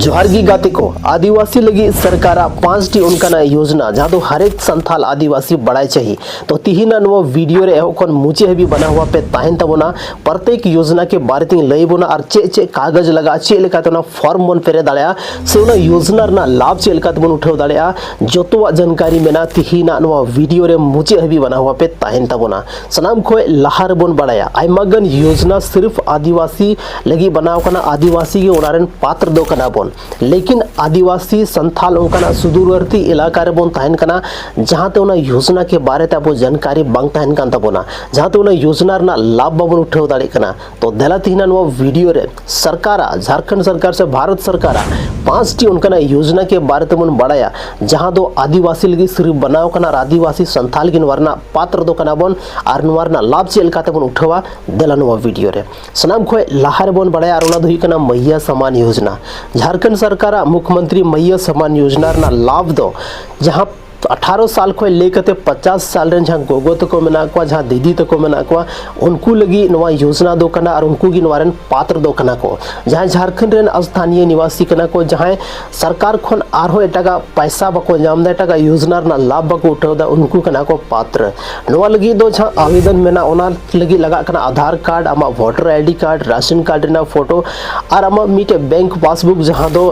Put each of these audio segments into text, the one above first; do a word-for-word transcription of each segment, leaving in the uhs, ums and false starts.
ᱡᱚᱦᱟᱨ ᱜᱮ ᱜᱟᱛᱮ ᱠᱚ, ᱟᱹᱫᱤᱵᱟᱹᱥᱤ ᱞᱟᱹᱜᱤᱫ ᱥᱚᱨᱠᱟᱨᱟᱜ ᱯᱟᱸᱪᱴᱤ ᱚᱱᱠᱟᱱᱟᱜ ᱭᱳᱡᱽᱱᱟ ᱡᱟᱦᱟᱸ ᱫᱚ ᱦᱟᱨᱮᱠ ᱥᱟᱱᱛᱟᱞ ᱟᱹᱫᱤᱵᱟᱹᱥᱤ ᱵᱟᱲᱟᱭ ᱪᱟᱹᱦᱤ᱾ ᱛᱚ ᱛᱤᱦᱤᱧᱟᱜ ᱱᱚᱣᱟ ᱵᱷᱤᱰᱤᱭᱳ ᱨᱮ ᱮᱦᱚᱵ ᱠᱷᱚᱱ ᱢᱩᱪᱟᱹᱫ ᱦᱟᱹᱵᱤᱡ ᱵᱟᱱᱟ ᱦᱩᱭᱟ ᱯᱮ ᱛᱟᱦᱮᱱ ᱛᱟᱵᱚᱱᱟ᱾ ᱯᱨᱚᱛᱮᱠ ᱭᱳᱡᱽᱱᱟ ᱠᱮ ᱵᱟᱨᱮ ᱛᱤᱧ ᱞᱟᱹᱭ ᱵᱚᱱᱟ ᱟᱨ ᱪᱮᱫ ᱪᱮᱫ ᱠᱟᱜᱚᱡᱽ ᱞᱟᱜᱟᱜᱼᱟ, ᱪᱮᱫ ᱞᱮᱠᱟᱛᱮ ᱚᱱᱟ ᱯᱷᱚᱨᱢ ᱵᱚᱱ ᱯᱮᱨᱮᱡ ᱫᱟᱲᱮᱭᱟᱜᱼᱟ, ᱥᱮ ᱚᱱᱟ ᱭᱳᱡᱽᱱᱟ ᱨᱮᱱᱟᱜ ᱞᱟᱵᱷ ᱪᱮᱫ ᱞᱮᱠᱟ ᱛᱮᱵᱚᱱ ᱩᱴᱷᱟᱹᱣ ᱫᱟᱲᱮᱭᱟᱜᱼᱟ, ᱡᱚᱛᱚᱣᱟᱜ ᱡᱟᱱᱠᱟᱨᱤ ᱢᱮᱱᱟᱜᱼᱟ ᱛᱤᱦᱤᱧᱟᱜ ᱱᱚᱣᱟ ᱵᱷᱤᱰᱤᱭᱳ ᱨᱮ᱾ ᱢᱩᱪᱟᱹᱫ ᱦᱟᱹᱵᱤᱡ ᱵᱟᱱᱟ ᱦᱩᱭᱟ ᱯᱮ ᱛᱟᱦᱮᱱ ᱛᱟᱵᱚᱱᱟ᱾ ᱥᱟᱱᱟᱢ ᱠᱷᱚᱱ ᱞᱟᱦᱟ ᱨᱮᱵᱚᱱ ᱵᱟᱲᱟᱭᱟ, ᱟᱭᱢᱟ ᱜᱟᱱ ᱭᱳᱡᱽᱱᱟ ᱥᱤᱨᱯᱷ ᱟᱹᱫᱤᱵᱟᱹᱥᱤ ᱞᱟᱹᱜᱤᱫ ᱵᱮᱱᱟᱣ ᱠᱟᱱᱟ, ᱟᱹᱫᱤᱵᱟᱹᱥᱤ ᱜᱮ ᱚᱱᱟ ᱨᱮᱱ ᱯᱟᱛᱨ ᱫᱚ ᱠᱟᱱᱟ ᱵᱚᱱ᱾ ᱞᱮᱠᱤᱱ ᱟᱹᱫᱤᱵᱟᱹᱥᱤ ᱥᱟᱱᱛᱷᱟᱞ ᱚᱱᱠᱟᱱᱟᱜ ᱥᱩᱫᱩᱨᱣᱚᱨᱛᱤ ᱮᱞᱟᱠᱟ ᱨᱮᱵᱚᱱ ᱛᱟᱦᱮᱱ ᱠᱟᱱᱟ, ᱡᱟᱦᱟᱸ ᱛᱮ ᱚᱱᱟ ᱭᱳᱡᱽᱱᱟ ᱠᱮ ᱵᱟᱨᱮ ᱛᱮ ᱟᱵᱚ ᱡᱟᱱᱠᱟᱨᱤ ᱵᱟᱝ ᱛᱟᱦᱮᱱ ᱠᱟᱱ ᱛᱟᱵᱚᱱᱟ, ᱡᱟᱦᱟᱸ ᱛᱮ ᱚᱱᱟ ᱭᱳᱡᱽᱱᱟ ᱨᱮᱱᱟᱜ ᱞᱟᱵᱷ ᱵᱟᱵᱚᱱ ᱩᱴᱷᱟᱹᱣ ᱫᱟᱲᱮᱭᱟᱜ ᱠᱟᱱᱟ᱾ ᱛᱚ ᱫᱮᱞᱟ ᱛᱤᱦᱤᱧ ᱱᱚᱣᱟ ᱵᱷᱤᱰᱤᱭᱳ ᱨᱮ ᱥᱚᱨᱠᱟᱨᱟᱜ, ᱡᱷᱟᱲᱠᱷᱚᱸᱰ ᱥᱚᱨᱠᱟᱨ ᱥᱮ ᱵᱷᱟᱨᱚᱛ ᱥᱚᱨᱠᱟᱨᱟᱜ ᱯᱟᱸᱪᱴᱤ ᱚᱱᱠᱟᱱᱟᱜ ᱭᱳᱡᱽᱱᱟ ᱠᱮ ᱵᱟᱨᱮ ᱛᱮᱵᱚᱱ ᱵᱟᱲᱟᱭᱟ, ᱡᱟᱦᱟᱸ ᱫᱚ ᱟᱹᱫᱤᱵᱟᱹᱥᱤ ᱞᱟᱹᱜᱤᱫ ᱥᱤᱨᱯᱷ ᱵᱮᱱᱟᱣ ᱠᱟᱱᱟ ᱟᱨ ᱟᱹᱫᱤᱵᱟᱹᱥᱤ ᱥᱟᱱᱛᱷᱟᱞ ᱜᱮ ᱱᱚᱣᱟ ᱨᱮᱱᱟᱜ ᱯᱟᱛᱨ ᱫᱚ ᱠᱟᱱᱟ ᱵᱚᱱ᱾ ᱟᱨ ᱱᱚᱣᱟ ᱨᱮᱱᱟᱜ ᱞᱟᱵᱷ ᱪᱮᱫ ᱞᱮᱠᱟ ᱛᱮᱵᱚᱱ ᱩᱴᱷᱟᱹᱣᱟ, ᱫᱮᱞᱟ ᱱᱚᱣᱟ ᱵᱷᱤᱰᱤᱭᱳ ᱨᱮ᱾ ᱥᱟᱱᱟᱢ ᱠᱷᱚᱱ ᱞᱟᱦᱟ ᱨᱮᱵᱚᱱ ᱵᱟᱲᱟᱭᱟ, ᱟᱨ ᱚᱱᱟ ᱫᱚ ᱦᱩᱭᱩᱜ ᱠᱟᱱᱟ ᱢᱟᱭᱭᱟ ᱥᱟᱢᱟᱱ ᱭᱳᱡᱽᱱᱟ᱾ ᱡᱷᱟᱲᱠᱷᱚᱸᱰ ᱥᱚᱨᱠᱟᱨᱟᱜ ᱢᱩᱠᱷᱭᱚᱢᱚᱱᱛᱨᱤ ᱢᱟᱭᱭᱟ ᱥᱟᱢᱟᱱ ᱭᱳᱡᱽᱱᱟ ᱨᱮᱱᱟᱜ ᱞᱟᱵᱷ ᱫᱚ ᱡᱟᱦᱟᱸ ᱟᱴᱷᱟᱨᱚ ᱥᱟᱞ ᱠᱷᱚᱱ ᱞᱟᱹᱭ ᱠᱟᱛᱮ ᱯᱚᱪᱟᱥ ᱥᱟᱞ ᱨᱮᱱ ᱡᱟᱦᱟᱸ ᱜᱚᱜᱚ ᱛᱟᱠᱚ ᱢᱮᱱᱟᱜ ᱠᱚᱣᱟ, ᱡᱟᱦᱟᱸ ᱫᱤᱫᱤ ᱛᱟᱠᱚ ᱢᱮᱱᱟᱜ ᱠᱚᱣᱟ, ᱩᱱᱠᱩ ᱞᱟᱹᱜᱤᱫ ᱱᱚᱣᱟ ᱭᱳᱡᱽᱱᱟ ᱫᱚ ᱠᱟᱱᱟ ᱟᱨ ᱩᱱᱠᱩ ᱜᱮ ᱱᱚᱣᱟ ᱨᱮᱱ ᱯᱟᱛᱨ ᱫᱚ ᱠᱟᱱᱟ ᱠᱚ᱾ ᱡᱟᱦᱟᱸᱭ ᱡᱷᱟᱲᱠᱷᱚᱸᱰ ᱨᱮᱱ ᱥᱛᱷᱟᱱᱤᱭᱚ ᱱᱤᱵᱟᱥᱤ ᱠᱟᱱᱟ ᱠᱚ, ᱡᱟᱦᱟᱸᱭ ᱥᱚᱨᱠᱟᱨ ᱠᱷᱚᱱ ᱟᱨᱦᱚᱸ ᱮᱴᱟᱜᱟᱜ ᱯᱟᱭᱥᱟ ᱵᱟᱠᱚ ᱧᱟᱢ ᱮᱫᱟ, ᱮᱴᱟᱜᱟᱜ ᱭᱳᱡᱽᱱᱟ ᱨᱮᱱᱟᱜ ᱞᱟᱵᱷ ᱵᱟᱠᱚ ᱩᱴᱷᱟᱹᱣ ᱮᱫᱟ, ᱩᱱᱠᱩ ᱠᱟᱱᱟ ᱠᱚ ᱯᱟᱛᱨ᱾ ᱱᱚᱣᱟ ᱞᱟᱹᱜᱤᱫ ᱫᱚ ᱡᱟᱦᱟᱸ ᱟᱵᱮᱫᱚᱱ ᱢᱮᱱᱟᱜᱼᱟ, ᱚᱱᱟ ᱞᱟᱹᱜᱤᱫ ᱞᱟᱜᱟᱜ ᱠᱟᱱᱟ ᱟᱫᱷᱟᱨ ᱠᱟᱨᱰ, ᱟᱢᱟᱜ voter ID card, ration card ᱨᱮᱱᱟᱜ ᱯᱷᱳᱴᱳ ᱟᱨ ᱟᱢᱟᱜ ᱢᱤᱫᱴᱮᱡ ᱵᱮᱝᱠ ᱯᱟᱥᱵᱩᱠ, ᱡᱟᱦᱟᱸ ᱫᱚ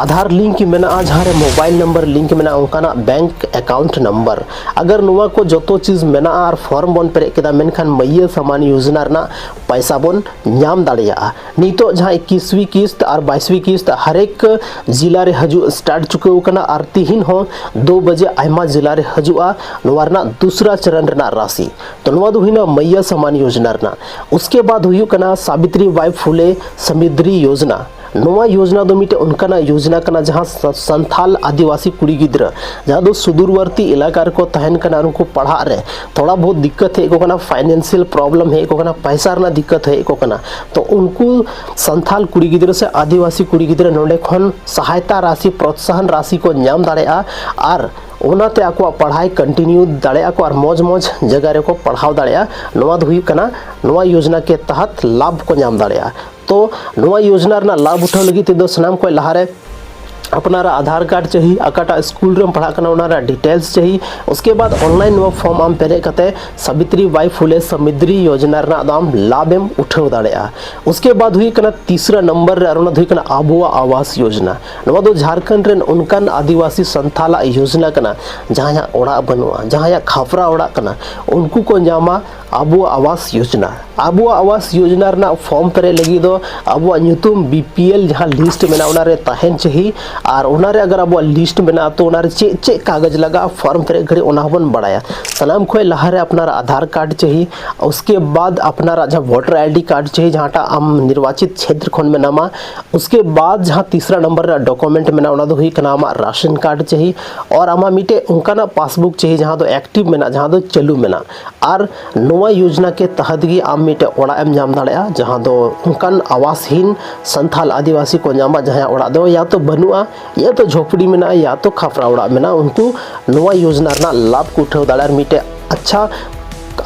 ᱟᱫᱷᱟᱨ ᱞᱤᱝᱠ ᱢᱮᱱᱟᱜᱼᱟ, ᱡᱟᱦᱟᱸ ᱨᱮ ᱢᱳᱵᱟᱭᱤᱞ ᱱᱟᱢᱵᱟᱨ ᱞᱤᱝᱠ ᱢᱮᱱᱟᱜᱼᱟ, ᱚᱱᱠᱟᱱᱟᱜ ᱵᱮᱝᱠ ᱮᱠᱟᱣᱩᱱᱴ ᱱᱟᱢᱵᱟᱨ᱾ ᱟᱜᱟᱨ ᱱᱚᱣᱟ ᱠᱚ ᱡᱚᱛᱚ ᱪᱤᱡᱽ ᱢᱮᱱᱟᱜᱼᱟ ᱟᱨ ᱯᱷᱚᱨᱢ ᱵᱚᱱ ᱯᱮᱨᱮᱡ ᱠᱮᱫᱟ, ᱢᱮᱱᱠᱷᱟᱱ ᱢᱟᱹᱭᱭᱟᱹ ᱥᱟᱢᱟᱱ ᱭᱳᱡᱽᱱᱟ ᱨᱮᱱᱟᱜ ᱯᱟᱭᱥᱟ ᱵᱚᱱ ᱧᱟᱢ ᱫᱟᱲᱮᱭᱟᱜᱼᱟ᱾ ᱱᱤᱛᱚᱜ ᱡᱟᱦᱟᱸ ᱤᱠᱤᱥᱣᱤ ᱠᱤᱥᱛ ᱟᱨ ᱵᱟᱭᱤᱥᱣᱤ ᱠᱤᱥᱛ ᱦᱟᱨᱮᱠ ᱡᱤᱞᱟ ᱨᱮ ᱦᱤᱡᱩᱜ ᱥᱴᱟᱨᱴ ᱪᱩᱠᱟᱹᱣ ᱠᱟᱱᱟ ᱟᱨ ᱛᱤᱦᱤᱧ ᱦᱚᱸ ᱫᱩ ᱵᱟᱡᱮ ᱟᱭᱢᱟ ᱡᱤᱞᱟ ᱨᱮ ᱦᱤᱡᱩᱜᱼᱟ ᱱᱚᱣᱟ ᱨᱮᱱᱟᱜ ᱫᱩᱥᱨᱟ ᱪᱚᱨᱚᱱ ᱨᱮᱱᱟᱜ ᱨᱟᱥᱤ᱾ ᱛᱚ ᱱᱚᱣᱟ ᱫᱚ ᱦᱩᱭᱱᱟ ᱢᱟᱹᱭᱭᱟᱹ ᱥᱟᱢᱟᱱ ᱭᱳᱡᱽᱱᱟ ᱨᱮᱱᱟᱜ᱾ ᱩᱥᱠᱮ ᱵᱟᱫ ᱦᱩᱭᱩᱜ ᱠᱟᱱᱟ ᱥᱟᱵᱤᱛᱨᱤ ᱵᱟᱭ ᱯᱷᱩᱞᱮ ᱥᱟᱢᱨᱤᱫᱷᱤ ᱭᱳᱡᱽᱱᱟ᱾ ᱱᱚᱣᱟ ᱭᱳᱡᱽᱱᱟ ᱫᱚ ᱢᱤᱫᱴᱮᱱ ᱚᱱᱠᱟᱱᱟᱜ ᱭᱳᱡᱽᱱᱟ ᱠᱟᱱᱟ ᱡᱟᱦᱟᱸ ᱥᱟ-, ᱥᱟᱱᱛᱷᱟᱞ ᱟᱹᱫᱤᱵᱟᱹᱥᱤ ᱠᱩᱲᱤ ᱜᱤᱫᱽᱨᱟᱹ ᱡᱟᱦᱟᱸ ᱫᱚ ᱥᱩᱫᱩᱨᱣᱚᱨᱛᱤ ᱮᱞᱟᱠᱟ ᱨᱮᱠᱚ ᱛᱟᱦᱮᱱ ᱠᱟᱱᱟ, ᱩᱱᱠᱩ ᱯᱟᱲᱦᱟᱜ ᱨᱮ ᱛᱷᱚᱲᱟ ᱵᱚᱦᱩᱛ ᱫᱤᱠᱠᱟᱛ ᱦᱮᱡ ᱟᱠᱚ ᱠᱟᱱᱟ, ᱯᱷᱟᱭᱱᱮᱱᱥᱤᱭᱟᱞ ᱯᱨᱚᱵᱞᱮᱢ ᱦᱮᱡ ᱟᱠᱚ ᱠᱟᱱᱟ, ᱯᱟᱭᱥᱟ ᱨᱮᱱᱟᱜ ᱫᱤᱠᱠᱟᱛ ᱦᱮᱡ ᱟᱠᱚ ᱠᱟᱱᱟ᱾ ᱛᱚ ᱩᱱᱠᱩ ᱥᱟᱱᱛᱷᱟᱞ ᱠᱩᱲᱤ ᱜᱤᱫᱽᱨᱟᱹ ᱥᱮ ᱟᱹᱫᱤᱵᱟᱹᱥᱤ ᱠᱩᱲᱤ ᱜᱤᱫᱽᱨᱟᱹ ᱱᱚᱰᱮ ᱠᱷᱚᱱ ᱥᱟᱦᱟᱭᱛᱟ ᱨᱟᱥᱤ, ᱯᱨᱚᱛᱥᱟᱦᱚᱱ ᱨᱟᱥᱤ ᱠᱚ ᱧᱟᱢ ᱫᱟᱲᱮᱭᱟᱜᱼᱟ ᱟᱨ ᱚᱱᱟᱛᱮ ᱟᱠᱚᱣᱟᱜ ᱯᱟᱲᱦᱟᱭ ᱠᱚᱱᱴᱤᱱᱤᱭᱩ ᱫᱟᱲᱮᱭᱟᱜᱼᱟ ᱠᱚ ᱟᱨ ᱢᱚᱡᱽ ᱢᱚᱡᱽ ᱡᱟᱭᱜᱟ ᱨᱮᱠᱚ ᱯᱟᱲᱦᱟᱣ ᱫᱟᱲᱮᱭᱟᱜᱼᱟ᱾ ᱱᱚᱣᱟ ᱫᱚ ᱦᱩᱭᱩᱜ ᱠᱟᱱᱟ ᱱᱚᱣᱟ ᱭᱳᱡᱽᱱᱟ ᱠᱮ ᱛᱟᱦᱟᱛ ᱞᱟᱵᱷ ᱠᱚ ᱧᱟᱢ ᱫᱟᱲᱮᱭᱟᱜᱼᱟ᱾ ᱛᱚ ᱱᱚᱣᱟ ᱭᱳᱡᱽᱱᱟ ᱨᱮᱱᱟᱜ ᱞᱟᱵᱷ ᱩᱴᱷᱟᱹᱣ ᱞᱟᱹᱜᱤᱫ ᱛᱮᱫᱚ ᱥᱟᱱᱟᱢ ᱠᱷᱚᱱ ᱞᱟᱦᱟᱨᱮ ᱟᱯᱱᱟᱨᱟᱜ ᱟᱫᱷᱟᱨ ᱠᱟᱨᱰ ᱪᱟᱹᱦᱤ, ᱚᱠᱟᱴᱟᱜ ᱥᱠᱩᱞ ᱨᱮᱢ ᱯᱟᱲᱦᱟᱜ ᱠᱟᱱᱟ ᱚᱱᱟ ᱨᱮᱱᱟᱜ ᱰᱤᱴᱮᱞᱥ ᱪᱟᱹᱦᱤ᱾ ᱩᱥᱠᱮ ᱵᱟᱫ ᱚᱱᱞᱟᱭᱤᱱ ᱱᱚᱣᱟ ᱯᱷᱚᱨᱢ ᱟᱢ ᱯᱮᱨᱮᱡ ᱠᱟᱛᱮ ᱥᱟᱵᱤᱛᱨᱤ ᱵᱟᱭ ᱯᱷᱩᱞᱮ ᱥᱟᱢᱤᱫᱽᱨᱤ ᱭᱳᱡᱽᱱᱟ ᱨᱮᱱᱟᱜ ᱫᱚ ᱟᱢ ᱞᱟᱵᱷ ᱮᱢ ᱩᱴᱷᱟᱹᱣ ᱫᱟᱲᱮᱭᱟᱜᱼᱟ᱾ ᱩᱥᱠᱮ ᱵᱟᱫ ᱦᱩᱭᱩᱜ ᱠᱟᱱᱟ ᱛᱤᱥᱨᱟ ᱱᱚᱢᱵᱚᱨ ᱨᱮ, ᱟᱨ ᱚᱱᱟ ᱫᱚ ᱦᱩᱭᱩᱜ ᱠᱟᱱᱟ ᱟᱵᱚᱣᱟᱜ ᱟᱣᱟᱥ ᱭᱳᱡᱽᱱᱟ᱾ ᱱᱚᱣᱟ ᱫᱚ ᱡᱷᱟᱲᱠᱷᱚᱸᱰ ᱨᱮᱱ ᱚᱱᱠᱟᱱ ᱟᱹᱫᱤᱵᱟᱹᱥᱤ ᱥᱟᱱᱛᱷᱟᱞᱟᱜ ᱭᱳᱡᱽᱱᱟ ᱠᱟᱱᱟ, ᱡᱟᱦᱟᱸᱭᱟᱜ ᱚᱲᱟᱜ ᱵᱟᱹᱱᱩᱜᱼᱟ, ᱡᱟᱦᱟᱸᱭᱟᱜ ᱠᱷᱟᱯᱨᱟ ᱚᱲᱟᱜ ᱠᱟᱱᱟ, ᱩᱱᱠᱩ ᱠᱚ ᱧᱟᱢᱟ ᱟᱵᱚᱣᱟᱜ ᱟᱣᱟᱥ ᱭᱳᱡᱽᱱᱟ᱾ ᱟᱵᱚᱣᱟᱜ ᱟᱣᱟᱥ ᱭᱳᱡᱽᱱᱟ ᱨᱮᱱᱟᱜ ᱯᱷᱚᱨᱢ ᱯᱮᱨᱮᱡ ᱞᱟᱹᱜᱤᱫ ᱫᱚ ᱟᱵᱚᱣᱟᱜ ᱧᱩᱛᱩᱢ ᱵᱤ ᱯᱤ ᱮᱞ ᱡᱟᱦᱟᱸ ᱞᱤᱥᱴ ᱢᱮᱱᱟᱜᱼᱟ, ᱚᱱᱟ ᱨᱮ ᱛᱟᱦᱮᱱ ᱪᱟᱹᱦᱤ᱾ ᱟᱨ ᱚᱱᱟ ᱨᱮ ᱟᱜᱟᱨ ᱟᱵᱚᱣᱟᱜ ᱞᱤᱥᱴ ᱢᱮᱱᱟᱜᱼᱟ, ᱛᱚ ᱚᱱᱟ ᱨᱮ ᱪᱮᱫ ᱪᱮᱫ ᱠᱟᱜᱚᱡᱽ ᱞᱟᱜᱟᱜᱼᱟ ᱯᱷᱚᱨᱢ ᱯᱮᱨᱮᱡ ᱜᱷᱟᱹᱲᱤᱡ, ᱚᱱᱟ ᱦᱚᱸᱵᱚᱱ ᱵᱟᱲᱟᱭᱟ᱾ ᱥᱟᱱᱟᱢ ᱠᱷᱚᱱ ᱞᱟᱦᱟᱨᱮ ᱟᱯᱱᱟᱨᱟᱜ ᱟᱫᱷᱟᱨ ᱠᱟᱨᱰ ᱪᱟᱹᱦᱤ, ᱩᱥᱠᱮ ᱵᱟᱫ ᱟᱯᱱᱟᱨᱟᱜ ᱡᱟᱦᱟᱸ ᱵᱷᱳᱴᱟᱨ ᱟᱭ ᱰᱤ ᱠᱟᱨᱰ ᱪᱟᱹᱦᱤ, ᱡᱟᱦᱟᱸᱴᱟᱜ ᱟᱢ ᱱᱤᱨᱵᱟᱪᱤᱛ ᱪᱷᱮᱛᱨᱚ ᱠᱷᱚᱱ ᱢᱮᱱᱟᱢᱟ᱾ ᱩᱥᱠᱮ ᱵᱟᱫ ᱡᱟᱦᱟᱸ ᱛᱤᱥᱨᱟ ᱱᱚᱢᱵᱚᱨ ᱨᱮᱱᱟᱜ ᱰᱚᱠᱩᱢᱮᱱᱴ ᱢᱮᱱᱟᱜᱼᱟ, ᱚᱱᱟ ᱫᱚ ᱦᱩᱭᱩᱜ ᱠᱟᱱᱟ ᱟᱢᱟᱜ ᱨᱟᱥᱚᱱ ᱠᱟᱨᱰ ᱪᱟᱹᱦᱤ, ᱟᱨ ᱟᱢᱟᱜ ᱢᱤᱫᱴᱮᱡ ᱚᱱᱠᱟᱱᱟᱜ ᱯᱟᱥᱵᱩᱠ ᱪᱟᱹᱦᱤ, ᱡᱟᱦᱟᱸ ᱫᱚ ᱮᱠᱴᱤᱵᱷ ᱢᱮᱱᱟᱜᱼᱟ, ᱡᱟᱦᱟᱸ ᱫᱚ ᱪᱟᱹᱞᱩ ᱢᱮᱱᱟᱜᱼᱟ᱾ ᱟᱨ ᱱᱚᱣᱟ ᱭᱳᱡᱽᱱᱟ ᱠᱮ ᱛᱟᱦᱟᱛ ᱜᱮ ᱟᱢ ᱢᱤᱫᱴᱮᱡ ᱚᱲᱟᱜ ᱮᱢ ᱧᱟᱢ ᱫᱟᱲᱮᱭᱟᱜᱼᱟ, ᱡᱟᱦᱟᱸ ᱫᱚ ᱚᱱᱠᱟᱱ ᱟᱣᱟᱥᱦᱤᱱ ᱥᱟᱱᱛᱷᱟᱞ ᱟᱹᱫᱤᱵᱟᱹᱥᱤ ᱠᱚ ᱧᱟᱢᱟ, ᱡᱟᱦᱟᱸᱭᱟᱜ ᱚᱲᱟᱜ ᱫᱚ ᱭᱟ ᱛᱚ ᱵᱟᱹᱱᱩᱜᱼᱟ, ᱭᱟ ᱛᱚ ᱡᱷᱚᱯᱲᱤ ᱢᱮᱱᱟᱜᱼᱟ, ᱭᱟ ᱛᱚ ᱠᱷᱟᱯᱨᱟ ᱚᱲᱟᱜ ᱢᱮᱱᱟᱜᱼᱟ᱾ ᱩᱱᱠᱩ ᱱᱚᱣᱟ ᱭᱳᱡᱽᱱᱟ ᱨᱮᱱᱟᱜ ᱞᱟᱵᱷ ᱠᱚ ᱩᱴᱷᱟᱹᱣ ᱫᱟᱲᱮᱭᱟᱜᱼᱟ᱾ ᱟᱨ ᱢᱤᱫᱴᱮᱡ ᱟᱪᱪᱷᱟ,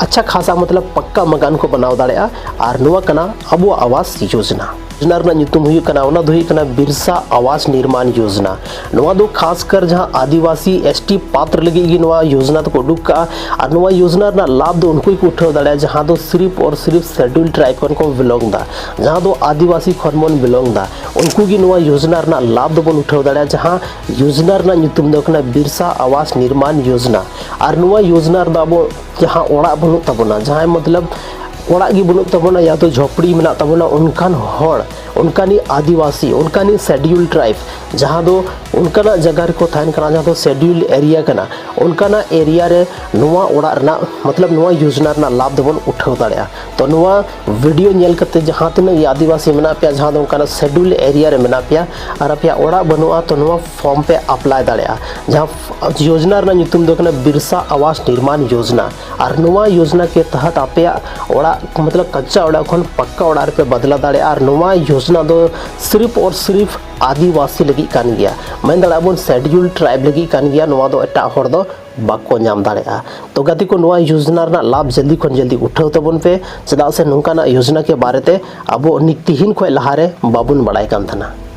ᱟᱪᱪᱷᱟ ᱠᱷᱟᱥᱟ, ᱢᱚᱛᱞᱚᱵ ᱯᱟᱠᱠᱟ ᱢᱟᱠᱟᱱ ᱠᱚ ᱵᱮᱱᱟᱣ ᱫᱟᱲᱮᱭᱟᱜᱼᱟ᱾ ᱟᱨ ᱱᱚᱣᱟ ᱠᱟᱱᱟ ᱟᱵᱚᱣᱟᱜ ᱟᱣᱟᱥ ᱭᱳᱡᱽᱱᱟ᱾ ᱭᱳᱡᱽᱱᱟ ᱨᱮᱱᱟᱜ ᱧᱩᱛᱩᱢ ᱦᱩᱭᱩᱜ ᱠᱟᱱᱟ, ᱚᱱᱟ ᱫᱚ ᱦᱩᱭᱩᱜ ᱠᱟᱱᱟ ᱵᱤᱨᱥᱟ ᱟᱣᱟᱥ ᱱᱤᱨᱢᱟᱱ ᱭᱳᱡᱽᱱᱟ᱾ ᱱᱚᱣᱟ ᱫᱚ ᱠᱷᱟᱥ ᱠᱟᱨ ᱡᱟᱦᱟᱸ ᱟᱹᱫᱤᱵᱟᱹᱥᱤ ᱮᱥ ᱴᱤ ᱯᱟᱛᱨ ᱞᱟᱹᱜᱤᱫ ᱜᱮ ᱱᱚᱣᱟ ᱭᱳᱡᱽᱱᱟ ᱫᱚᱠᱚ ᱩᱰᱩᱠ ᱠᱟᱜᱼᱟ᱾ ᱟᱨ ᱱᱚᱣᱟ ᱭᱳᱡᱽᱱᱟ ᱨᱮᱱᱟᱜ ᱞᱟᱵᱷ ᱫᱚ ᱩᱱᱠᱩ ᱜᱮᱠᱚ ᱩᱴᱷᱟᱹᱣ ᱫᱟᱲᱮᱭᱟᱜᱼᱟ, ᱡᱟᱦᱟᱸ ᱫᱚ ᱥᱤᱨᱤᱯ ᱚᱨ ᱥᱤᱨᱤᱯ ᱥᱮᱰᱩᱞ ᱴᱨᱟᱭᱤᱵᱽ ᱠᱷᱚᱱ ᱠᱚ ᱵᱤᱞᱚᱝ ᱫᱟ, ᱡᱟᱦᱟᱸ ᱫᱚ ᱟᱹᱫᱤᱵᱟᱹᱥᱤ ᱠᱷᱚᱱ ᱵᱚᱱ ᱵᱤᱞᱚᱝ ᱫᱟ᱾ ᱩᱱᱠᱩ ᱜᱮ ᱱᱚᱣᱟ ᱭᱳᱡᱽᱱᱟ ᱨᱮᱱᱟᱜ ᱞᱟᱵᱷ ᱫᱚᱵᱚᱱ ᱩᱴᱷᱟᱹᱣ ᱫᱟᱲᱮᱭᱟᱜᱼᱟ, ᱡᱟᱦᱟᱸ ᱭᱳᱡᱽᱱᱟ ᱨᱮᱱᱟᱜ ᱧᱩᱛᱩᱢ ᱫᱚ ᱠᱟᱱᱟ ᱵᱤᱨᱥᱟ ᱟᱣᱟᱥ ᱱᱤᱨᱢᱟᱱ ᱭᱳᱡᱽᱱᱟ᱾ ᱟᱨ ᱱᱚᱣᱟ ᱭᱳᱡᱽᱱᱟ ᱨᱮᱫᱚ ᱟᱵᱚ ᱡᱟᱦᱟᱸ ᱚᱲᱟᱜ ᱵᱟᱹᱱᱩᱜ ᱛᱟᱵᱚᱱᱟ, ᱡᱟᱦᱟᱸᱭ ᱢᱚᱛᱞᱚᱵ ᱚᱲᱟᱜ ᱜᱮ ᱵᱟᱹᱱᱩᱜ ᱛᱟᱵᱚᱱᱟ, ᱭᱟ ᱛᱚ ᱡᱷᱚᱯᱲᱤ ᱢᱮᱱᱟᱜ ᱛᱟᱵᱚᱱᱟ, ᱚᱱᱠᱟᱱ ᱦᱚᱲ, ᱚᱱᱠᱟᱱᱤᱡ ᱟᱹᱫᱤᱵᱟᱹᱥᱤ, ᱚᱱᱠᱟᱱᱤᱡ ᱥᱮᱰᱤᱭᱩᱞ ᱴᱨᱟᱭᱤᱵᱽ, ᱡᱟᱦᱟᱸ ᱫᱚ ᱚᱱᱠᱟᱱᱟᱜ ᱡᱟᱭᱜᱟ ᱨᱮᱠᱚ ᱛᱟᱦᱮᱱ ᱠᱟᱱᱟ, ᱡᱟᱦᱟᱸ ᱫᱚ ᱥᱮᱰᱤᱭᱩᱞ ᱮᱨᱤᱭᱟ ᱠᱟᱱᱟ, ᱚᱱᱠᱟᱱᱟᱜ ᱮᱨᱤᱭᱟ ᱨᱮ ᱱᱚᱣᱟ ᱚᱲᱟᱜ ᱨᱮᱱᱟᱜ, ᱢᱚᱛᱞᱚᱵ ᱱᱚᱣᱟ ᱭᱳᱡᱽᱱᱟ ᱨᱮᱱᱟᱜ ᱞᱟᱵᱷ ᱫᱚᱵᱚᱱ ᱩᱴᱷᱟᱹᱣ ᱫᱟᱲᱮᱭᱟᱜᱼᱟ᱾ ᱛᱚ ᱱᱚᱣᱟ ᱵᱷᱤᱰᱤᱭᱳ ᱧᱮᱞ ᱠᱟᱛᱮ ᱡᱟᱦᱟᱸ ᱛᱤᱱᱟᱹᱜ ᱜᱮ ᱟᱹᱫᱤᱵᱟᱹᱥᱤ ᱢᱮᱱᱟᱜ ᱯᱮᱭᱟ, ᱡᱟᱦᱟᱸ ᱫᱚ ᱚᱱᱠᱟᱱᱟᱜ ᱥᱮᱰᱤᱭᱩᱞ ᱮᱨᱤᱭᱟ ᱨᱮ ᱢᱮᱱᱟᱜ ᱯᱮᱭᱟ ᱟᱨ ᱟᱯᱮᱭᱟᱜ ᱚᱲᱟᱜ ᱵᱟᱹᱱᱩᱜᱼᱟ, ᱛᱚ ᱱᱚᱣᱟ ᱯᱷᱚᱨᱢ ᱯᱮ ᱟᱯᱞᱟᱭ ᱫᱟᱲᱮᱭᱟᱜᱼᱟ᱾ ᱡᱟᱦᱟᱸ ᱯᱷ-, ᱭᱳᱡᱽᱱᱟ ᱨᱮᱱᱟᱜ ᱧᱩᱛᱩᱢ ᱫᱚ ᱠᱟᱱᱟ ᱵᱤᱨᱥᱟ ᱟᱣᱟᱥ ᱱᱤᱨᱢᱟᱱ ᱭᱳᱡᱽᱱᱟ᱾ ᱟᱨ ᱱᱚᱣᱟ ᱭᱳᱡᱽᱱᱟ ᱠᱮ ᱛᱟᱦᱟᱛ ᱟᱯᱮᱭᱟᱜ ᱚᱲᱟᱜ, ᱢᱚᱛᱞᱚᱵ ᱠᱟᱪᱪᱟ ᱚᱲᱟᱜ ᱠᱷᱚᱱ ᱯᱟᱠᱠᱟ ᱚᱲᱟᱜ ᱨᱮᱯᱮ ᱵᱟᱫᱞᱟ ᱫᱟᱲᱮᱭᱟᱜᱼᱟ᱾ ᱟᱨ ᱱᱚᱣᱟ ᱭᱳᱡᱽᱱᱟ ᱚᱱᱟ ᱫᱚ ᱥᱤᱨᱤᱯ ᱟᱨ ᱥᱤᱨᱤᱯ ᱟᱹᱫᱤᱵᱟᱹᱥᱤ ᱞᱟᱹᱜᱤᱫ ᱠᱟᱱ ᱜᱮᱭᱟ, ᱢᱮᱱ ᱫᱟᱲᱮᱭᱟᱜᱼᱟ ᱵᱚᱱ ᱥᱮᱰᱤᱭᱩᱞ ᱴᱨᱟᱭᱤᱵᱽ ᱞᱟᱹᱜᱤᱫ ᱠᱟᱱ ᱜᱮᱭᱟ᱾ ᱱᱚᱣᱟ ᱫᱚ ᱮᱴᱟᱜ ᱦᱚᱲ ᱫᱚ ᱵᱟᱠᱚ ᱧᱟᱢ ᱫᱟᱲᱮᱭᱟᱜᱼᱟ᱾ ᱛᱚ ᱜᱟᱛᱮ ᱠᱚ, ᱱᱚᱣᱟ ᱭᱳᱡᱽᱱᱟ ᱨᱮᱱᱟᱜ ᱞᱟᱵᱷ ᱡᱚᱞᱫᱤ ᱠᱷᱚᱱ ᱡᱚᱞᱫᱤ ᱩᱴᱷᱟᱹᱣ ᱛᱟᱵᱚᱱ ᱯᱮ, ᱪᱮᱫᱟᱜ ᱥᱮ ᱱᱚᱝᱠᱟᱱᱟᱜ ᱭᱳᱡᱽᱱᱟ ᱠᱮ ᱵᱟᱨᱮ ᱛᱮ ᱟᱵᱚ ᱱᱤᱛ ᱛᱤᱦᱤᱧ ᱠᱷᱚᱱ ᱞᱟᱦᱟᱨᱮ ᱵᱟᱵᱚᱱ ᱵᱟᱲᱟᱭ ᱠᱟᱱ ᱛᱟᱦᱮᱱᱟ᱾